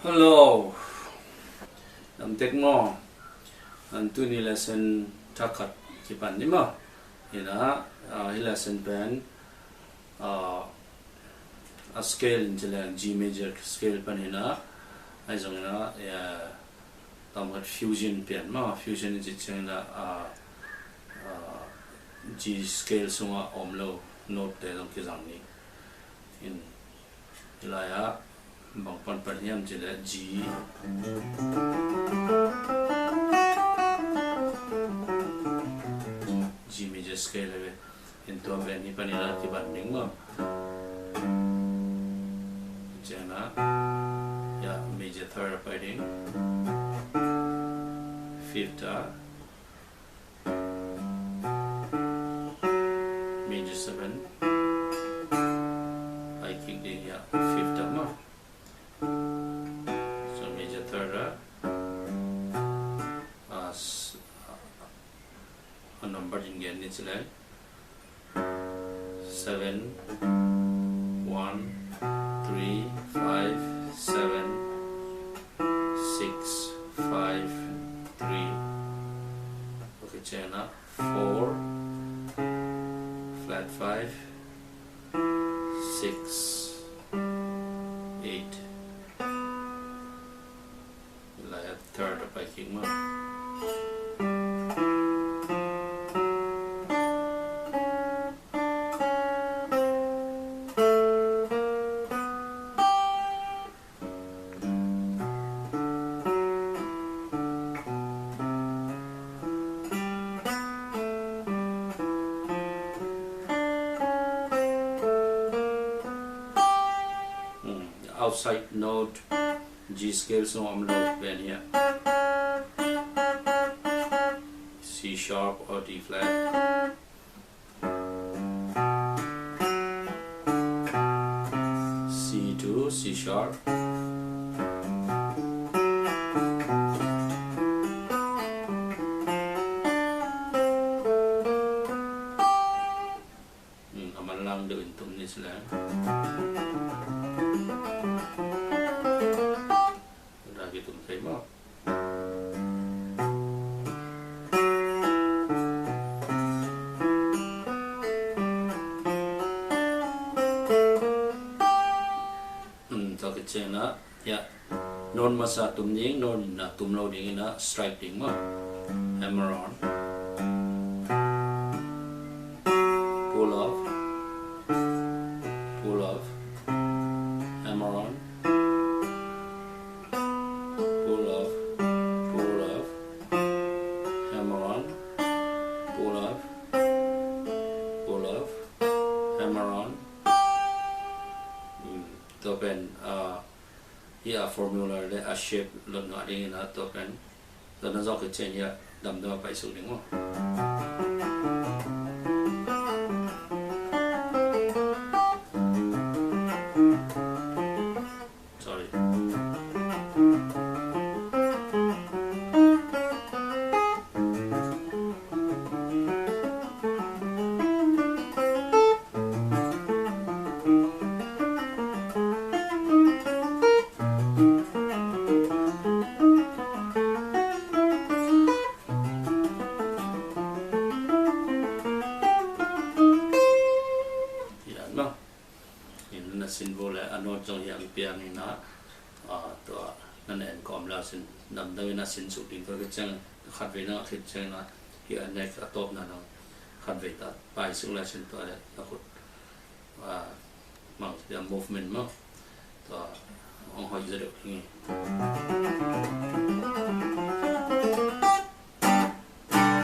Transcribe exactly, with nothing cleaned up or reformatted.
Hello. Dam tek maw? An tuni lesson thak khat kipan ni maw? Hi na, ah, hi lesson pen, ah, a scale in ci leng G major scale pan hi na, ahi zongin ah, eh, tam khat fusion pian maw? Fusion in ci ciangin ah, ah, ah, G scale sungah om lo note te zong kizang ni. In, hi lai ah bang pan pan hiam ci leh G, G major scale hi ve. In tua pen hi pan in ah kipan ding maw? Ciangin ah, ya, major third a pai ding. Fifth ah, major seven. Pai kik ding, ya, fifth ah maw. So major third ah, ah, s-, a number in gen ni ci leng. Seven, one, three, five, seven, six, five, three. Okay, ciangin ah four, flat five, six, eight. Lai ah third a pai kik maw. Hmm, outside note, G scale sung om lo pen hi a, C sharp or D flat. C to C sharp. Hmm, a manlang deuh in tum ni ci leng. Tua kitum thei maw? Hmm, tua khit ciangin ah, ya, note masa tum ding, note in ah tum lo dingin ah strike ding maw. Hammer on. Pull off. Pull off. Hammer on. Pull off. Pull off. Hammer on. Pull off. Pull off. Hammer on. Hmm. Tua pen, ah, hi a formula le a shape lot ngah dingin ah tua pen. Tua na zawh khit ciang hi a damdam a paisuk ding maw. Sorry. Hi dan maw. In na sin vo le a note zong hi ang piang in ah, ah, tua na en kawm le sin damdam in a sin suk ding tua khit ciang khatvei na khit ciang na hi a neck a tawpna dong khatvei ta paisuk le sin tua le na khut, ah, mang sia movement maw. Tua hong hoih zaw deuh ding hi.